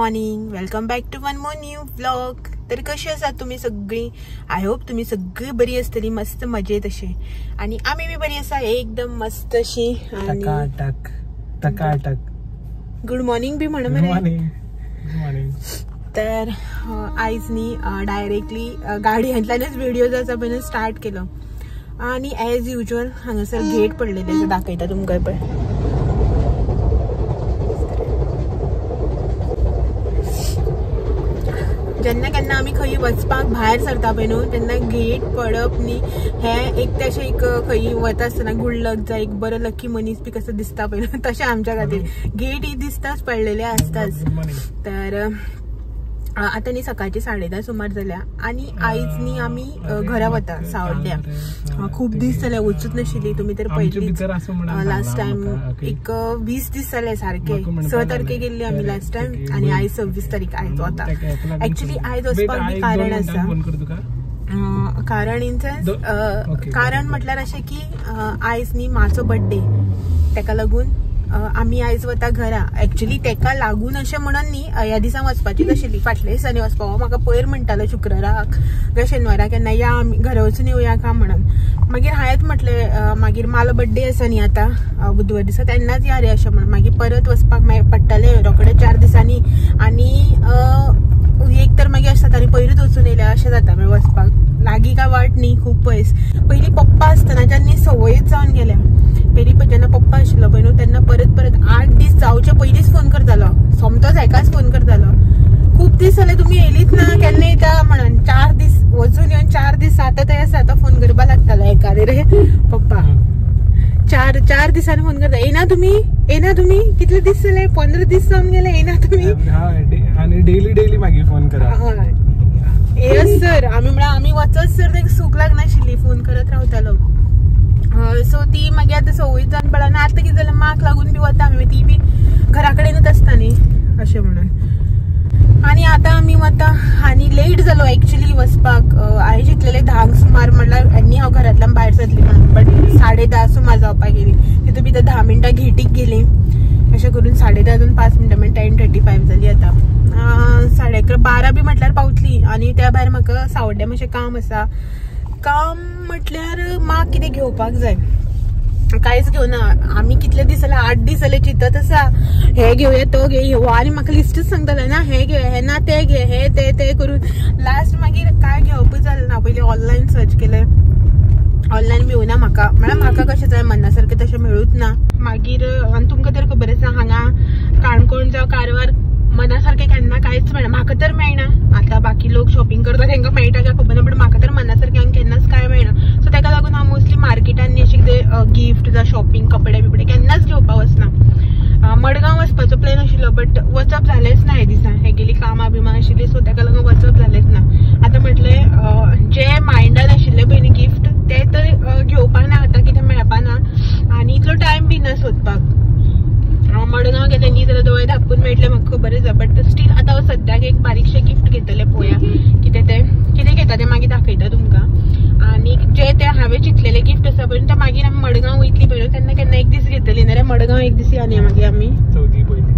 Morning, welcome back to one more new vlog. तर कशी आसात तुम्ही सगळी? I hope तुम्ही सगळी बरी आसतली, मस्त मजेत अशी. आणि आम्ही बी बरी आसा, एकदम मस्त अशी. टकाटक टकाटक गुड मॉर्निंग बी म्हण मरे. तर आयज न्ही डायरेक्टली गाडयेंतल्यानच व्हिडिओ जो आसा पळय स्टार्ट केलो. आणि एज युजल हांगासर गेट पडलेले आसा, दाखयता तुमकां पळय. जेन्ना केन्ना आमी खंय वचपाक भायर सरता पळय न्हू तेन्ना गेट पडप न्ही हें एक तशें एक खंय वता आसतना गुड लक जाय, एक बरो लकी मनीस बी कसो दिसता पळय न्हू तशें आमच्या खातीर गेट ही दिसताच पडलेले आसताच. तर आतां न्ही सकाळची 10:30 सुमार जाल्या आनी आयज न्ही आमी घरा वता सावड्ड्या. खूब दीस जाले वचूच नाशिल्ली. तुमी तर पयलींच लास्ट टायम एक 20 दीस जाले सारके 6 तारखेक गेल्ली आमी लास्ट टायम आनी आयज 26 तारीख आयज वता. एक्चुअली आयज वचपाक बी कारण आसा. कारण इन सेन्स कारण म्हटल्यार अशें की आयज न्ही माचो बड्डे, तेका लागून आमी आयज वता घरा. एक्चुअली तेका लागून अशें म्हणून न्ही ह्या दिसा वचपाचीच आशिल्ली, फाटल्या दिसांनी वचपाक. हो म्हाका पयर म्हणटालो शुक्राराक काय शेनवाराक केन्ना या आमी घरा वचून येवया का म्हणून. मागीर हांवेंच म्हटलें मागीर मालो बड्डे आसा न्ही आतां बुधवार दिसा तेन्नाच या रे अशें म्हणून. मागीर परत वचपाक मागीर पडटालें रोखडे 4 दिसांनी. आनी एक तर मागीर अशें जाता आनी पयरूच वचून येयल्या अशें जाता. मागीर वचपाक लागीं काय वाट न्ही, खूब पयस. पयलीं पप्पा आसतनाच्यान न्ही संवयच जावन गेल्या. पयलीं जेन्ना पप्पा आशिल्लो पळय न्हू तेन्ना परत परत 8 दीस जावचे पयलींच फोन करतालो, सोमतोच एकाच फोन करतालो. खूब दीस जाले तुमी येयलीच ना, केन्ना येता म्हणून. 4 दीस वचून येवन 4 दीस जाता थंय आसा आतां फोन करपाक लागतालो एकादे रे पप्पा. 4 दिसांनी फोन करता, येना तुमी, येना तुमी, कितले दीस जाले, 15 दीस जावन गेले येना तुमी. आनी डेली डेली मागीर फोन करा. येस सर, आमी म्हळ्यार आमी वचत सर तेका सूख लागनाशिल्ली, फोन करत रावतालो. सो ती मागीर आतां संवय जावन पडला. आनी आतां कितें जालें माक लागून बी वता आमी, ती बी घरा कडेनूच आसता न्ही अशें म्हणून. आनी आतां आमी वता आनी लेट जालो एक्चुअली वचपाक. हांवें चिंतलेलें 10 सुमार म्हटल्यार आनी हांव घरांतल्यान भायर सरतली म्हणून, बट 10:30 सुमार जावपाक गेली. तितून भितर 10 मिनटां घेटीक गेली अशें करून 10:30 जावन 5 मिनटां म्हणजे 10:35 जाली आतां. 11:30 12 बी म्हटल्यार पावतली. आनी त्या भायर म्हाका सावड्ड्या मातशें काम आसा. काम म्हटल्यार माक कितें घेवपाक जाय, कांयच घेवना. आमी कितले दीस जाले, 8 दीस जाले चिंतत आसा हे घेवया तो घे हो. आनी म्हाका लिस्टूच सांगताले ना हे घे, हे ना ते घे, हे ते ते करून लास्ट मागीर कांय घेवपूच जालें ना. पयलीं ऑनलायन सर्च केलें, ऑनलायन मेळुना म्हाका. म्हळ्यार म्हाका कशें जाय मना सारकें तशें मेळूच ना. मागीर आनी तुमकां तर खबर आसा हांगा काणकोण जावं कारवार मना सारकें केन्ना कांयच मेळना. म्हाका तर मेळना, आतां बाकी लोक शॉपिंग करता तांकां मेळटा काय खबर ना, बट म्हाका तर मना सारकें हांगा केन्नाच कांय मेळना. सो ताका लागून हांव मोस्टली मार्केटान अशें कितें गिफ्ट जावं शॉपिंग कपडे बिपडे केन्नाच घेवपाक वचना. मडगांव वचपाचो प्लॅन आशिल्लो बट वचप जालेंच ना हे दिसा, हेगेली कामां बिमां आशिल्ली सो ताका लागून वचप जालेंच ना. आतां म्हटलें जे मायंडान आशिल्लें पळय न्ही गिफ्ट तें तर घेवपाक ना, आतां कितें मेळपा ना आनी इतलो टायम बी ना सोदपाक. मडगांव गेलें न्ही जाल्यार दोळे धापून मेळटलें म्हाका खबर आसा, बट स्टील आतां हांव सद्याक एक बारीकशें गिफ्ट घेतलें, पळोवया कितें तें, कितें घेता तें मागीर दाखयता तुमकां. आनी जे ते हांवें चिंतलेलें गिफ्ट आसा पळय तें मागीर आमी मडगांव वयतली पळय तेन्ना केन्ना एक दीस घेतली नाल्यार मडगांव एक दीस या न्ही मागीर आमी चवथी पयलीं.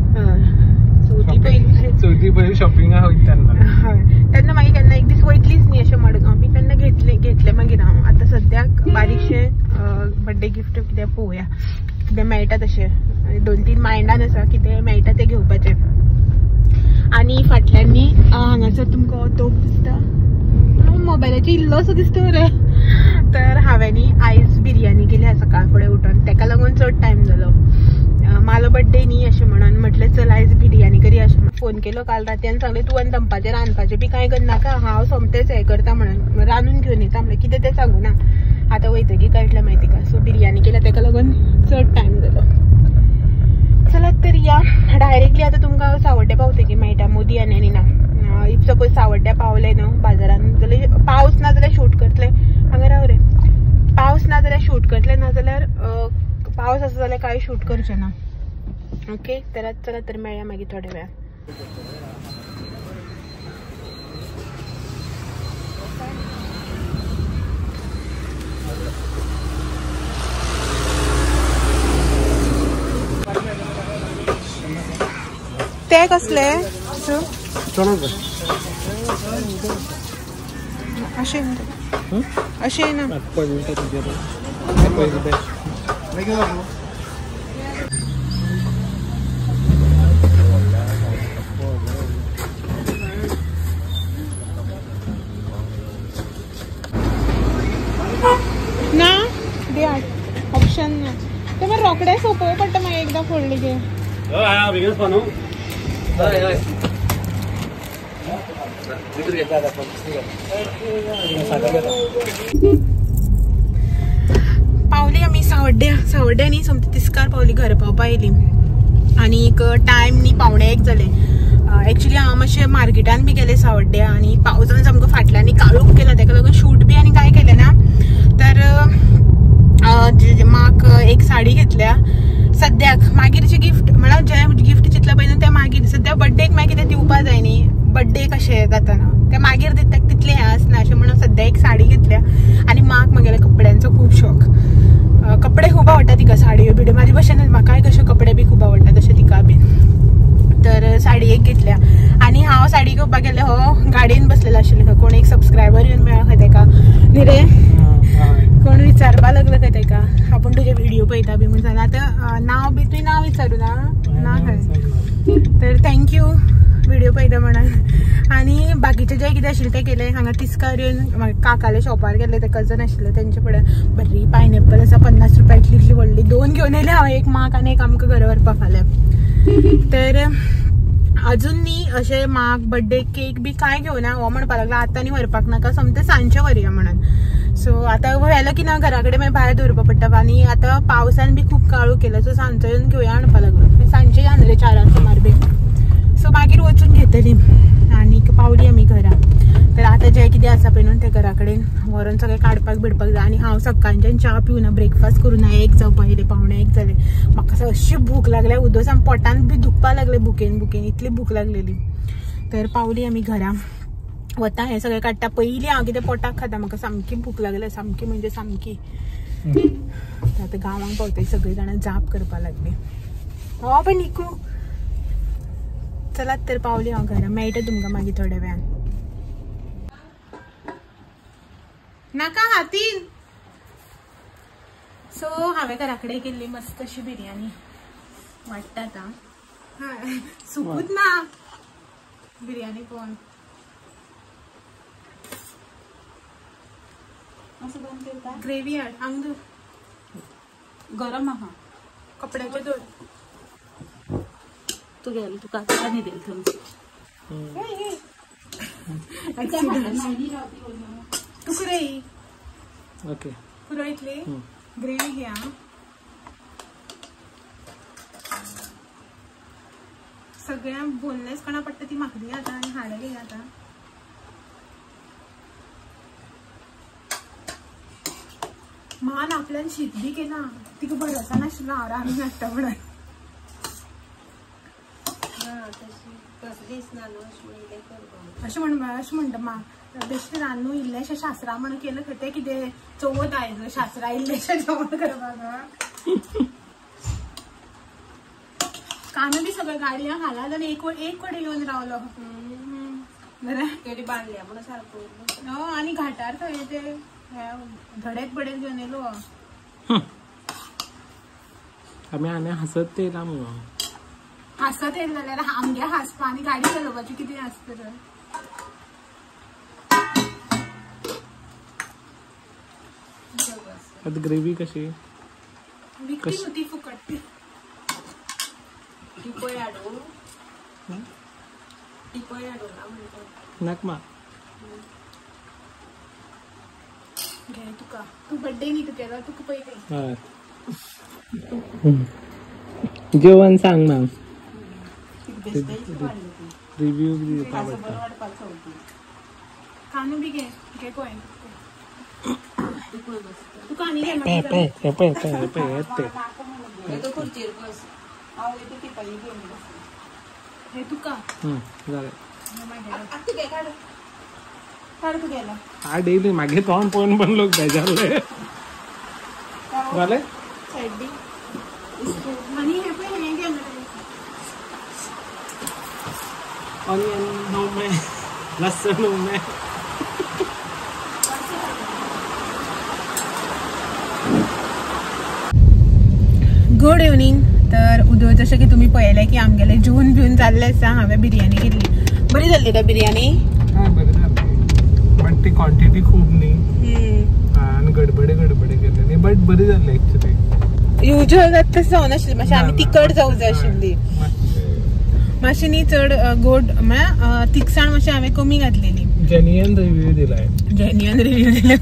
चवथी पयलीं, चवथी पयलीं शॉपिंगाक वयता तेन्ना. हय, तेन्ना मागीर केन्ना एक दीस वयतलीच न्ही अशें मडगांव बी तेन्ना घेतलें मागीर हांव. आतां सद्याक बारीकशें बड्डे गिफ्ट कितें पळोवया कितें मेळटा तशें. 2-3 मायंडान आसा कितें मेळटा तें घेवपाचें. आनी फाटल्यान न्ही हांगासर तुमकां तोप दिसता, मोबायलाचेर इल्लोसो दिसता मरे. तर हांवें न्ही आयज बिरयानी केली सकाळ फुडें उठून, तेका लागून चड टायम जालो. मालो बड्डे न्ही अशें म्हणून म्हटलें चल आयज बिरयानी करी अशें म्हणून. फोन केलो काल राती आनी सांगलें तूं आनी दनपारचें रांदपाचें बी कांय करनाका, हांव सोमतेंच हें करता म्हणून रांदून घेवन येता. म्हणलें कितें तें सांगू ना, आतां वयतकीर कळटलें मागीर तिका. सो बिरयानी केल्या तेका लागून चड टायम जालो. चलात तर या डायरेक्टली आतां तुमकां सावड्ड्या पावतकीर मेळटा मोदी आनी ना. If suppose सावड्ड्या पावले न्हू बाजारान जाल्यार पावस ना जाल्यार शूट करतले, हांगा राव रे, पावस ना जाल्यार शूट करतले, ना जाल्यार पावस आसा जाल्यार कांय शूट करचें ना. ओके, तर चला तर मेळया मागीर थोड्या वेळान. ते कसले कसो चलो अशें अशें ना ना दे ऑप्शन ना ते मागीर रोखडे सोंपोवं पडटा मागीर एकदां फोडले की. पावली आमी सावड्ड्या सावड्ड्या न्ही सोमती तिस्कार पावली घरा पावपा येयली आनीक टायम न्ही 12:45 जाले. एक्चुली हांव मातशें मार्केटान बी गेलें सावड्ड्या आनी पावसान सामको फाटल्यान काळोख केला तेका लागून शूट बी आनी कांय केलें ना. तर म्हाका एक साडी घेतल्या सद्याक मागीर जे गिफ्ट म्हळ्यार जे गिफ्ट चिंतला पळय न्हू तें मागीर सद्या बड्डेक मागीर कितें दिवपा जाय न्ही बड्डे कशें जाता ना तें मागीर दिता तितलें हें आसना अशें म्हणून सद्या एक साडी घेतल्या. आनी म्हाका म्हगेल्या कपड्यांचो खूब शॉक कपडे खूब आवडटा तिका साडयो बिडयो म्हाजे भशेन म्हाकाय कशे कपडे बी खूब आवडटा तशें तिका बीन. तर साडी एक घेतल्या आनी हांव साडी घेवपाक गेलें हो गाडयेन बसलेलो आशिल्लें कोण एक सबस्क्रायबर येवन मेळ्ळो खंय तेका न्ही रे कोण विचारपा लागलो खंय तेका आपूण तुजे व्हिडिओ पळयता बी म्हूण सांगलें. आतां नांव बी तुवें नांव विचारूं ना ना खंय तर thank you video पळयता म्हणून. आनी बाकीचें जें कितें आशिल्लें तें केलें. हांगा तिस्कार येवन काकाले शॉपार गेल्ले ते कजन आशिल्ले तेंचे फुडें बरी पायनएप्पल आसा 50 रुपयाची इतली व्हडली 2 घेवन येयले हांव एक म्हाका आनी एक आमकां घरा व्हरपा फाल्यां. तर अजून न्ही अशें म्हाका बड्डे केक बी कांय घेवना हो म्हणपाक लागला आतां न्ही व्हरपाक नाका सोमतें सांजचें व्हरया म्हणून. सो आतां व्हेलो की ना घरा कडेन मागीर भायर दवरपा पडटा आनी आतां पावसान बी खूब काळोख केला सो सांजचो येवन घेवया म्हणपाक लागलो. सांजचें या न्ही रे 4 सुमार बी सो मागीर वचून घेतली आनी पावली आमी घरा. तर आतां जें कितें आसा पळय न्हू तें घरा कडेन व्हरोन सगळें काडपाक बिडपाक जाय. आनी हांव सकाळच्यान च्या पिवना ब्रेकफास्ट करूं ना 1 जावपा येयलें 12:45 जालें. म्हाका अशी भूक लागल्या उदक सामकें पोटान बी दुखपा लागलें भुकेन भुकेन इतली भूक लागलेली. तर पावली आमी घरा वता हें सगळें काडटा पयलीं हांव कितें पोटाक खाता म्हाका सामकी भूक लागल्या सामकी म्हणजे सामकी. आतां गांवांक पावतकीर सगळीं जाणां जाप करपाक लागली हो पण निकू. चलात तर पावली हांव घरा मेळटा तुमकां मागीर थोड्या वेळान. नाका हातीन. सो हांवें घरा कडेन केल्ली मस्त अशी बिरयानी वाडटा आतां सुकूच ना बिरयानी पळोवन. ग्रेवी हाड हांग दवर गरम आहा कपड्याचे दवर तू गेल तुका आतां न्ही दिल थंय. तुका रे ओके पुरो इतली ग्रेवी घे. सगळ्यांक बोनलेस कोणा पडटा ती म्हाका दी आतां आनी हाडां घे आतां. मान आपल्यान शीत बी केला तिका भरोसा नाशिल्लो हांव रांदून हाडटा म्हणून. अशें म्हण अशें म्हणटा मा बेश्टें रांदून इल्लेशें शास्त्रा म्हणून केलें खंय तें कितें चवथ आयज शास्त्रा इल्लेशें जेवण करपाक. कांदो बी सगळ्यो गाडयां घालात आनी एक कडेन येवन रावलो बरें तेणी बांदल्या म्हणून सारको हय. आनी घाटार थंय ते धडेक बडेक घेवन येयलो आमी आनी हांसत येयला मुगो हांसत येयलें जाल्यार आमगे हांसपा आनी गाडी चलोवपाची कितें आसता तर. आतां ग्रेवी कशी विकती न्हू ती फुकट टिपय हाडूं टिपय हाडूं ना म्हणटा नाक मा घे तुका तूं बड्डे न्ही तुगेलो तुका पयलीं. हय जेवण सांग ना रिव्यू दिवपा पडटा. कांदो बी घे घे पळय तुका आनी घे pay pay pay pay pay ते खुर्चेर बस हांव वयता टिपाई घेवन बस. हे तुका जालें आतां घे काड काड तुगेलो हा डेली मागीर तोंड पळोवन पण लोक बेजारले जालें सायड दी आनी हे पळय हें घे. ऑनियन नो मैं, लहसुन हूँ मैं। Good evening. तर उदय जशें की तुमी पळयलें की आमगेलें जेवन बिवन जाल्लें आसा. हांवें बिरयानी केल्ली. बरी जाल्ली रे बिरयानी? हय बरी जाल्ली, बट ती क्वांटिटी खूब न्ही आनी गडबडे गडबडे केल्ले न्ही, बट बरी जाल्ली एक्चुअली. युजल जाता तशें जावनाशिल्ली, मातशें आमी तिखट जावंक जाय आशिल्ली मातशी न्ही, चड गोड म्हळ्यार तिखसाण मातशी हांवें कमी घातलेली. जेन्युइन रिव्यू दिलाय. जेन्युइन रिव्यू दिलाय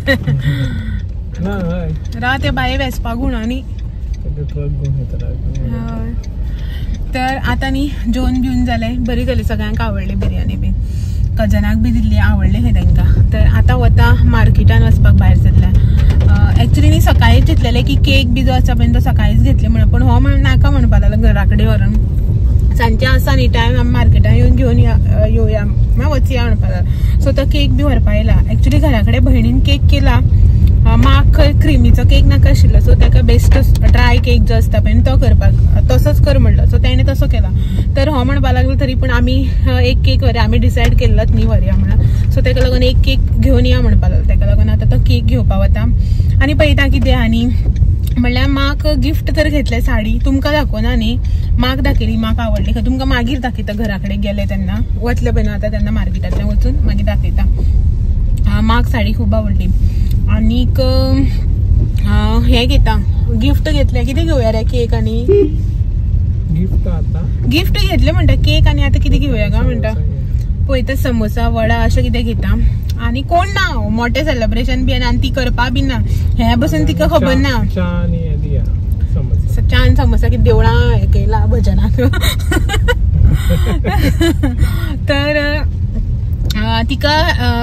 ना. हय रात ते बाये वेसपाक गुण न्ही. तर आतां न्ही जेवन बिवन जालें, बरी जाली, सगळ्यांक आवडली बिरयानी बी, कजनाक बी दिल्ली, आवडली खंय तांकां. तर आतां वता मार्केटान वचपाक भायर सरल्या. एक्चुअली न्ही सकाळीच चिंतलेलें की केक बी जो आसा पळय तो सकाळीच घेतले म्हणून, पूण हो म्हणून नाका म्हणपाक लागलो घरा कडेन व्हरून. सांजचे आसा न्ही टायम, आमी मार्केटान येवन घेवन येवया म्हळ्यार वचया म्हणपाक लागलो. सो तो केक बी व्हरपा येयला. एक्चुअली घरा कडेन भयणीन केक केला, म्हाका क्रिमीचो केक नाका आशिल्लो, सो ताका बेस्ट ड्राय केक जो आसता पळय तो करपाक तसोच कर म्हणलो, सो तेणें तसो केला. तर हो म्हणपाक लागलो तरी पूण आमी एक केक व्हरया, आमी डिसायड केल्लोच न्ही व्हरया म्हणून, सो ताका लागून एक केक घेवन या म्हणपाक लागलो. ताका लागून आतां तो केक घेवपा वता आनी पळयता कितें. आनी म्हणल्यार म्हाका गिफ्ट तर घेतलें साडी, तुमकां दाखोवना न्ही, म्हाका दाखयली, म्हाका आवडली, तुमकां मागीर दाखयता घरा कडेन गेले तेन्ना, वतले पळय आतां तेन्ना मार्केटांतल्यान वचून मागीर दाखयता. म्हाका साडी खूब आवडली. आनीक हें घेता गिफ्ट घेतलें, कितें घेवया रे केक आनी गिफ्ट? आतां गिफ्ट घेतलें म्हणटा केक आनी आतां कितें घेवया काय म्हणटा, पळयता समोसा वडा अशें कितें घेता. आनी कोण ना मोठें सेलेब्रेशन बी आनी ती करपा बी ना, हें बसून तिका खबर ना. च्या आनी समोसा कितें देवळां हें केला भजनाक. तर तिका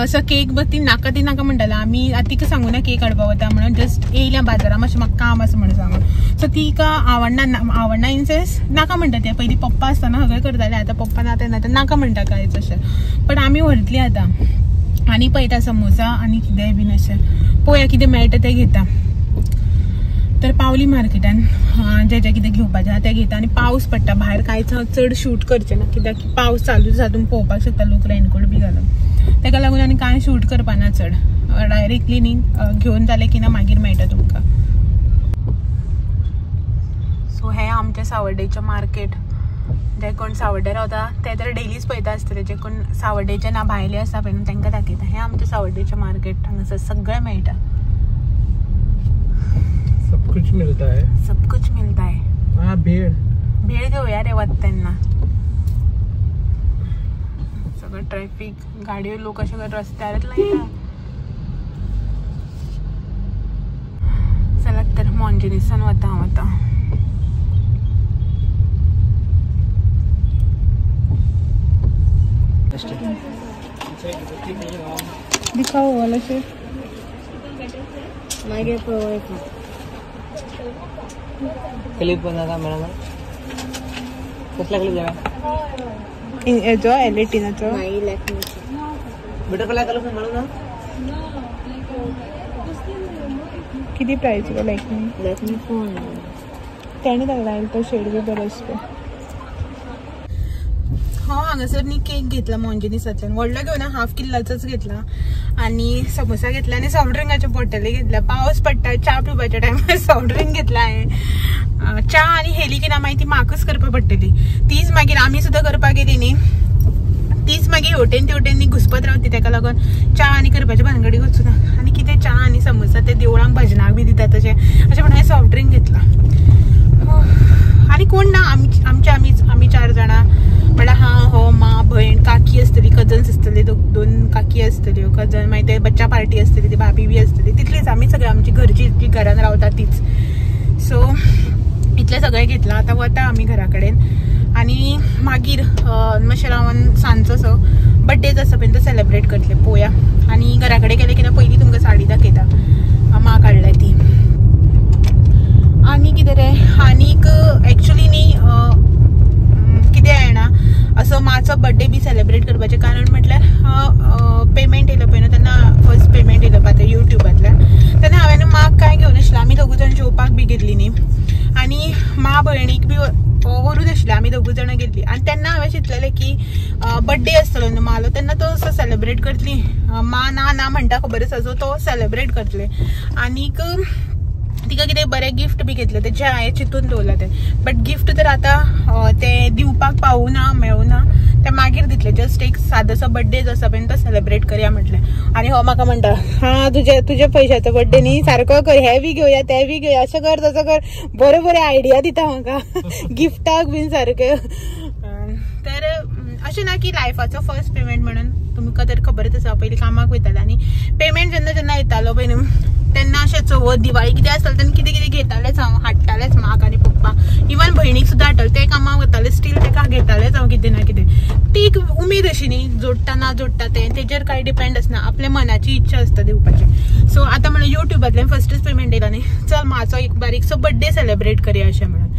असो केक बी ती नाका, ती नाका म्हणटाले. आमी आतां तिका सांगूना केक हाडपा वता म्हणून, जस्ट येयल्या बाजारान मातशें म्हाका काम आसा म्हणून सांगून. सो तिका आवडना, आवडना इन सेन्स नाका म्हणटा. ते पयलीं पप्पा आसतना सगळें करताले, आतां पप्पा ना तेन्ना आतां नाका म्हणटा कांयच अशें. पण आमी व्हरतली आतां आनी पळयता समोसा आनी कितेंय बीन अशें पळोवया कितें मेळटा तें घेता. तर पावली मार्केटान, जे जे कितें घेवपाचें आसा तें घेता. आनी पावस पडटा भायर, कांयच हांव चड शूट करचें ना कित्याक पावस चालू आसा, तुमी पळोवपाक शकता लोक रेनकोट बी घालून, ताका लागून आनी कांय शूट करपा ना चड. डायरेक्टली न्ही घेवन जालें की ना मागीर मेळटा तुमकां. सो हें आमचें सावर्डेचें मार्केट. जे कोण सावर्डे रावता ते तर डेलीच पळयता आसतले, जे कोण सावर्डेचे ना भायले आसा पळय न्हू तांकां दाखयता. हें आमचें सावर्डेचें मार्केट, हांगासर सगळें मेळटा, सब कुछ मिलता है, सब कुछ मिलता है. हाँ भेळ भेळ घेवया रे वता तेन्ना. सगळं ट्रॅफिक, गाडयो लोक अशे रस्त्यारच लायता. चलात तर मोंजिनिसान वता हांव आतां. दिखाओ वाला शेड मागीर पळोवया. क्लिप बनाता मॅडम, कसला क्लिप जाय? हेजो एलेटिनाचो बेटर कलर कलर म्हणून ना. किती प्राइस लॅक्मी? लॅक्मी फोन त्याने दाखयला तो शेड बी बरो आसता. हांव हांगासर न्ही केक घेतला मोंजिनिसांतल्यान, व्हडलो घेवना, हाफ किल्लाचोच घेतला. आनी समोसा घेतला आनी सॉफ्ट ड्रिंकाचे बॉटली घेतल्या. पावस पडटा, च्या पिवपाच्या टायमार सॉफ्ट ड्रिंक घेतला हांवें. च्या आनी हेली की ना मागीर ती म्हाकूच करपा पडटली, तीच मागीर आमी सुद्दां करपाक गेली न्ही, तीच मागीर हेवटेन तेवटेन न्ही घुसपत रावती. ताका लागून च्या आनी करपाचे भानगडीक वचूना. आनी कितें च्या आनी समोसा ते देवळांक भजनाक बी दिता तशें अशें म्हणून हांवें सॉफ्ट ड्रिंक घेतला. आनी कोण ना, आमचे आमी 4 जाणां म्हळ्यार हांव, हो, माँ, भयण, काकी आसतली, कजन्स आसतले, 2 काकी आसतल्यो, कजन, मागीर ते बच्चा पार्टी आसतली, ती भाभी बी आसतली, तितलीच आमी सगळे आमची घरची जी घरान रावता तीच. सो इतलें सगळें घेतलां. आतां वता आमी घरा कडेन आनी मागीर मातशें रावन सांजचो सो बड्डे जो आसा पळय तो सेलेब्रेट करतले पळोवया. आनी घरा कडेन गेले की ना पयलीं तुमकां साडी दाखयता माँ काडल्या ती. आनी कितें रे, आनीक एक्चुअली न्ही कितें जाणा असो माचो बड्डे बी सेलेब्रेट करपाचें कारण म्हटल्यार पेमेंट येयलो पळय न्हू तेन्ना, फर्स्ट पेमेंट येयलो पळय आतां युट्यूबांतल्यान, तेन्ना हांवें माक कांय घेवन आशिल्लें. आमी दोगूय जाण जेवपाक बी गेल्ली न्ही, आनी मा भयणीक बी व्हरूं नाशिल्लें, आमी दोगूय जाणां गेल्ली. आनी तेन्ना हांवें चिंतलेलें की बड्डे आसतलो न्हू मालो, तेन्ना तो असो सेलेब्रेट करतली, मा ना ना म्हणटा खबर आसा, सो तो सेलेब्रेट करतले. आनीक तिका कितें बरें गिफ्ट बी घेतलें तेजें हांवें चिंतून दवरलां तें, बट गिफ्ट तर आतां तें दिवपाक पावूना, मेळूना, तें मागीर दितलें. जस्ट एक सादोसो बड्डे जो आसा पळय तो सेलेब्रेट करया म्हटलें. आनी हो म्हाका म्हणटा हां तुजे तुजे पयशाचो बड्डे न्ही, सारको कर, हें बी घेवया तें बी घेवया, अशें कर तसो कर, बरे बरे आयडिया दिता म्हाका गिफ्टाक बीन सारकें. तर अशें ना की लायफाचो फर्स्ट पेमेंट म्हणून तुमकां तर खबरच आसा, पयलीं कामाक वयतालें आनी पेमेंट जेन्ना जेन्ना येतालो पळय न्हू तेन्ना अशें चवथ दिवाळी कितें आसतालें तेन्ना कितें कितें घेतालेंच हांव, हाडटालेंच म्हाका आनी पप्पा, इवन भयणीक सुद्दां हाडटालें, तें कामाक वतालें स्टील तेका घेतालेंच हांव कितें ना कितें. ती एक उमेद अशी न्ही, जोडटा ना जोडटा तें तेजेर कांय डिपेंड आसना, आपल्या मनाची इच्छा आसता दिवपाची. सो आतां म्हणून युट्यूबांतल्यान फर्स्टच पेमेंट येयला न्ही, चल म्हाजो एक बारीकसो बड्डे सेलेब्रेट करया अशें म्हणून.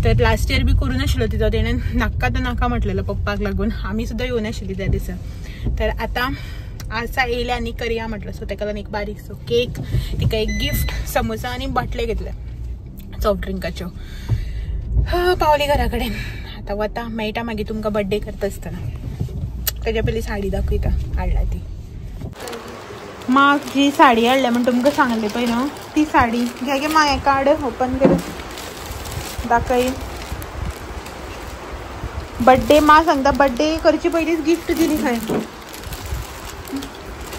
तर लास्ट इयर बी करूं नाशिल्लो तिजो, तेणें नाका तर नाका म्हटलेलो पप्पाक लागून, आमी सुद्दां येवं नाशिल्ली त्या दिसा. तर आतां आसा येयल्या आनी करया म्हटलं. सो तेका लागून एक बारीकसो केक, तिका एक गिफ्ट, समोसा आनी बाटले घेतले सॉफ्ट ड्रिंकाच्यो. पावली घरा कडेन, आतां वता, मेळटा मागीर तुमकां बड्डे करता आसतना. तेज्या पयलीं साडी दाखयता हाडला ती. म्हाका जी साडी हाडल्या म्हण तुमकां सांगलें पळय न्हू ती साडी घे गे मा, हें कार्ड ओपन कर दाखय. बड्डे मा सांगता, बड्डे करचे पयलींच गिफ्ट दिली खंय,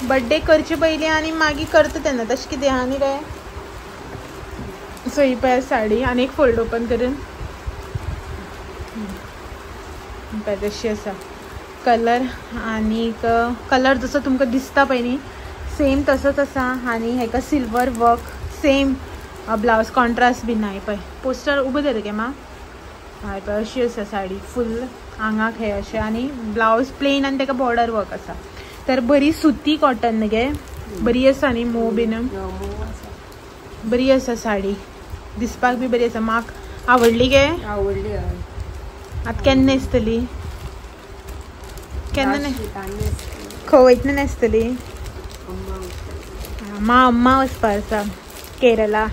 बड्डे करचे पयलीं आनी मागीर करता तेन्ना तशें कितें आहा न्ही रे. सो ही पळय साडी आनी एक फोल्ड ओपन करून पळय तशी आसा कलर, आनीक कलर जसो तुमकां दिसता पळय न्ही सेम तसोच आसा. आनी हेका silver work, same blouse contrast बी ना. पळय पोस्टर उबो धर गे मा, हय पळय अशी आसा साडी, फूल आंगाक हे अशें, आनी ब्लावज प्लेन आनी तेका बॉर्डर वर्क आसा. तर बरी सुती कॉटन गे, बरी आसा न्ही, मोव बीन बरी आसा साडी, दिसपाक बी बरी आसा. म्हाका आवडली गे, आवडली. आतां केन्ना न्हेसतली, केन्ना खंय वयतना न्हेसतली? मा अम्मा वचपा आसा केरला,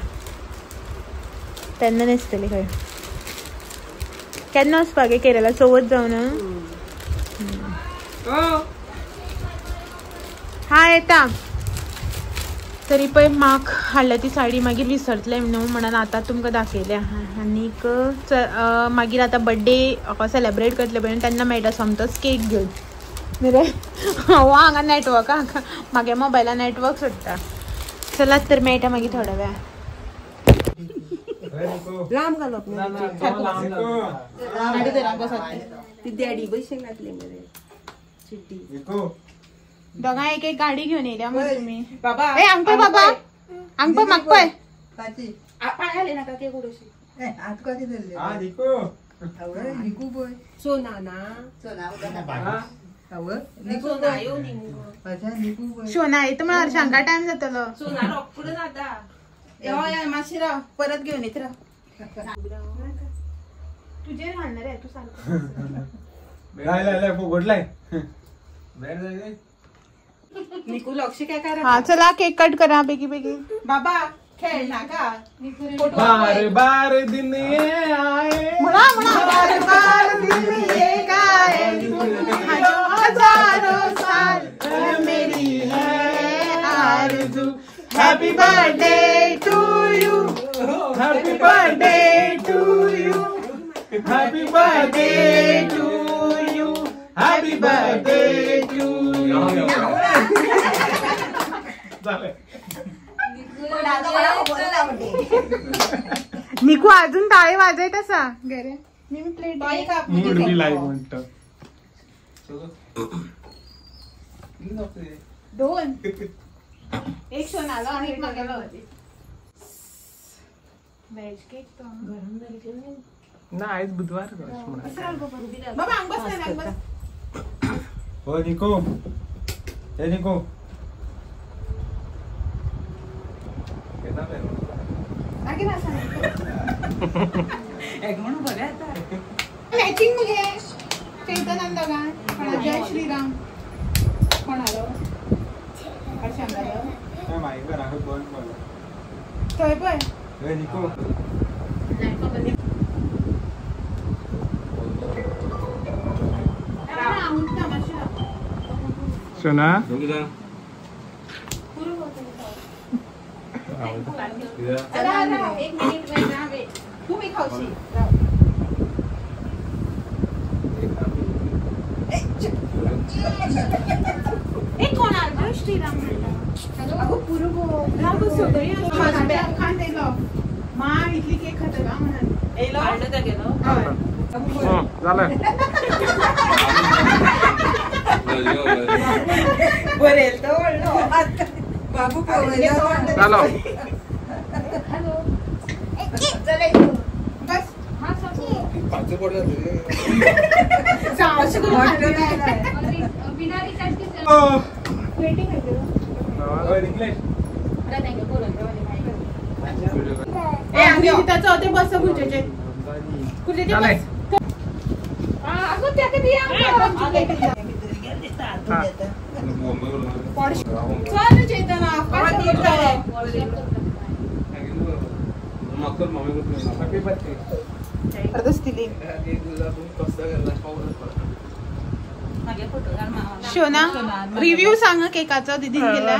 तेन्ना न्हेसतली खंय. केन्ना वचपा गे केरला? चवथ जावन हा येता. तरी पळय म्हाका हाडल्या ती साडी, मागीर विसरतलें न्हू म्हणून आतां तुमकां दाखयल्या. आनीक मागीर आतां बड्डे सेलेब्रेट करतले पळय तेन्ना मेळटा सोमतोच केक घेवन रे. हो हांगा नेटवर्काक म्हागे मोबायला नेटवर्क सोडटा. चलात तर मेळटा मागीर थोड्या वेळान. लांब घालप ती देडी भशेन घातली मरे चिड्डी. दोगां एक एक गाडी घेवन येयल्या मरे तुमी. बाबा ए हांग पळय, बाबा हांग पळय, म्हाका पळय. शोना येता म्हळ्यार हर्षांका टायम जातलो. मातशें राव, परत घेवन येत राव. तुजेर घालणार रे तूं सारको. हा चला केक कट करा बेगी बेगी. बाबा खेळ नाका. बार बार दिन ये आए, म्हणा म्हणा, बार बार दिन ये गाए, हजारों साल मेरी है आरज़ू. Happy birthday to you, happy birthday to you, happy birthday to you, happy birthday to you. निकू अजून टाळे वाजयत आसा घरे. मी प्लेट मूड बी लायक म्हणटा. दोन, एक सोनालो आणि एक मागेलो. व्हेज केक तो ना, आयज बुधवार. बाबा हांग बस, हांग बस. हो निको, हे निको मॅचिंग मुगे चैतन दोगां. जय श्रीराम. कोणालो? थंय पळय. शोना एक मिनिट तू बी खावशी. एक कोण आलो श्रीराम म्हणटा अगो पुरो गो राव सगळी खान येयलो मा इतली केक खाता का म्हणून येयलो गेलो जालें बरेल तो व्हडलो बाबू जालो. बस शोना रिव्यू सांग केकाचो दीदीन केला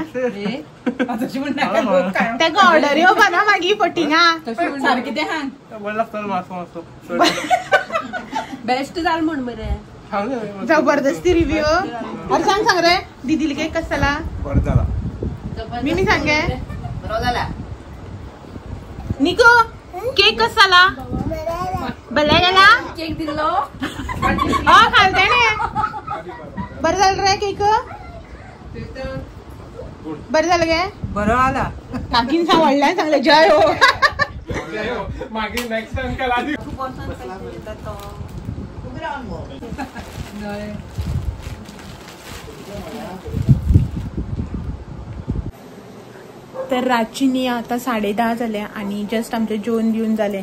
तेका ऑर्डर येवपा ना मागीर फटिंगा सारकें तें सांग बेस्ट जाल म्हण बरें जबरदस्ती रिव्यू. अरे सांग सांग रे दीदीले केक कसो जाला? बरो जाला. मिमी सांगे बरो जाला. निको केक कसो जाला? बरें जाला केक दिल्लो हय खाल तेणे. बरें जालें रे केक? बरें जालें गे? बरो जाला. काकीन सांग व्हडल्यान सांगलें जय हो. मागीर नेक्स्ट टाइम केला तर रातची न्ही आतां 10:30 जाले आनी जस्ट आमचें जेवन बिवन जालें.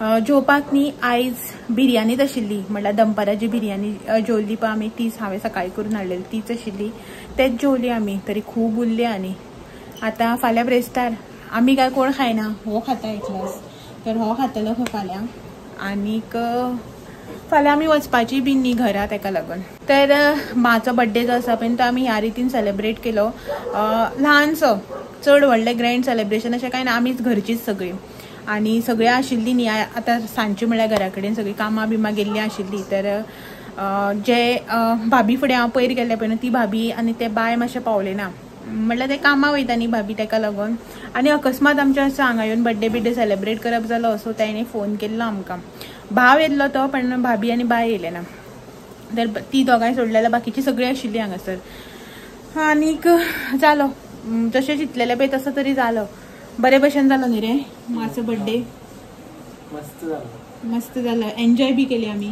जेवपाक न्ही आयज बिरयानीच आशिल्ली म्हळ्यार दनपाराची बिरयानी जेवली पळय आमी तीच हांवें सकाळीं करून हाडलेली तीच आशिल्ली तेच जेवली आमी. तरी खूब उरली आनी आतां फाल्यां ब्रेस्तार आमी काय कोण खायना, हो खाता एकलोच तर हो खातलो खंय फाल्यां. आनीक फाल्यां आमी वचपाची बीन न्ही घरा तेका लागून. तर म्हाजो बड्डे जो आसा पळय तो आमी ह्या रितीन सेलेब्रेट केलो. ल्हानसो चड व्हडलें ग्रँड सेलेब्रेशन अशें कांय ना, आमीच घरचीच सगळीं आनी सगळीं आशिल्लीं न्ही आतां सांजची म्हळ्यार घरा कडेन सगळीं कामां बिमां गेल्लीं आशिल्लीं. तर जे भाभी फुडें हांव पयर गेल्लें पळय न्हू ती भाभी आनी ते बाय मातशें पावलें ना, म्हटल्यार ते कामां वयता न्ही भाभी तेका लागून. आनी अकस्मात आमच्या असो हांगा येवन बड्डे बिड्डे सेलेब्रेट करप जालो सो तेणें फोन केल्लो आमकां. भाव येयल्लो तो पण भाभी आनी बाय येयलें ना, तर ती दोगांय सोडलें जाल्यार बाकीची सगळीं आशिल्लीं हांगासर. आनीक जालो जशें चिंतलेलें पळय तसो तरी जालो, बरे भशेन जालो न्ही रे म्हाजो बड्डे? मस्त जालो, मस्त जालो. एन्जॉय बी केली आमी.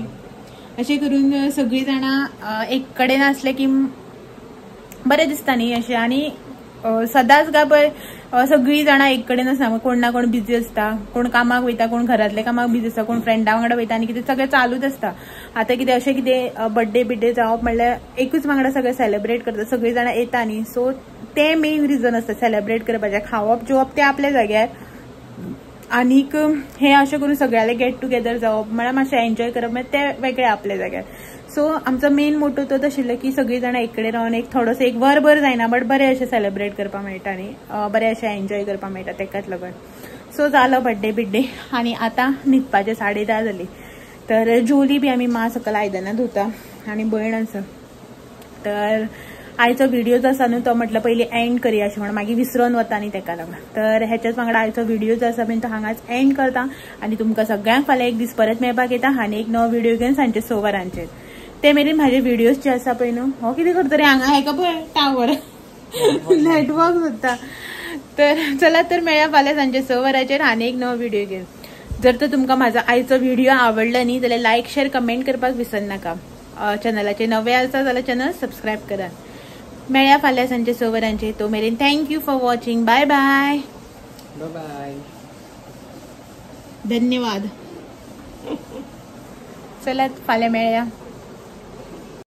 अशें करून सगळीं जाणां एक कडेन आसलें की बरें दिसता न्ही अशें. आनी सदांच काय पळय सगळीं जाणां एक कडेन आसना, कोण ना कोण बिजी आसता, कोण कामाक वयता, कोण घरांतल्या कामाक बिजी आसता, कोण फ्रेंडा वांगडा वयता आनी कितें सगळें चालूच आसता. आतां कितें अशें कितें बड्डे बिड्डे जावप म्हणल्यार एकूच वांगडा सगळें सेलेब्रेट करता, सगळीं जाणां येता न्ही. सो तें मेन रिजन आसता सेलेब्रेट करपाचें. खावप जेवप तें आपल्या जाग्यार आनीक हें अशें करून सगळ्यांले गेट टुगेदर जावप म्हळ्यार मातशें एन्जॉय करप म्हळ्यार तें वेगळें आपल्या जाग्यार. सो आमचो मेन मोटो तोच आशिल्लो की सगळीं जाणां एक कडेन रावन एक थोडोसो एक वरभर जायना बट बरें अशें सेलेब्रेट करपाक मेळटा न्ही, बरें अशें एन्जॉय करपाक मेळटा तेकाच लागून. सो जालो बड्डे बिड्डे आनी आतां न्हिदपाचें 10:30 जालीं. तर जेवली बी आमी मा सकयल आयदनां धुता आनी भयण आसा. तर आयचो व्हिडिओ जो आसा न्हू तो म्हटलं पयलीं एंड करया अशें म्हणून मागीर विसरून वता न्ही तेका लागून. तर हेच्याच वांगडा आयचो व्हिडिओ जो आसा पळय तो हांगाच एंड करता आनी तुमकां सगळ्यांक फाल्यां एक दीस परत मेळपाक येता आनी एक नवो व्हिडिओ घेवन सांजचे 6 वरांचेर. ते मेरेन म्हाजे व्हिडिओज जे आसा पळय न्हू हो कितें करता रे हांगा हेका पळय टावर नेटवर्क सोदता. तर चला तर मेळया फाल्यां सांजचे 6 वरांचेर आनी एक नवो व्हिडिओ घेवन. जर तर तुमकां म्हाजो आयचो व्हिडिओ आवडलो न्ही जाल्यार लायक शेर कमेंट करपाक विसरनाका. चॅनलाचेर नवे आसा जाल्यार चॅनल सबस्क्रायब करात. मेळया फाल्यां सांजचे 6 वरांचेर. तो मेरेन thank you for watching. Bye bye. Bye. धन्यवाद. चला फाल्यां मेळया.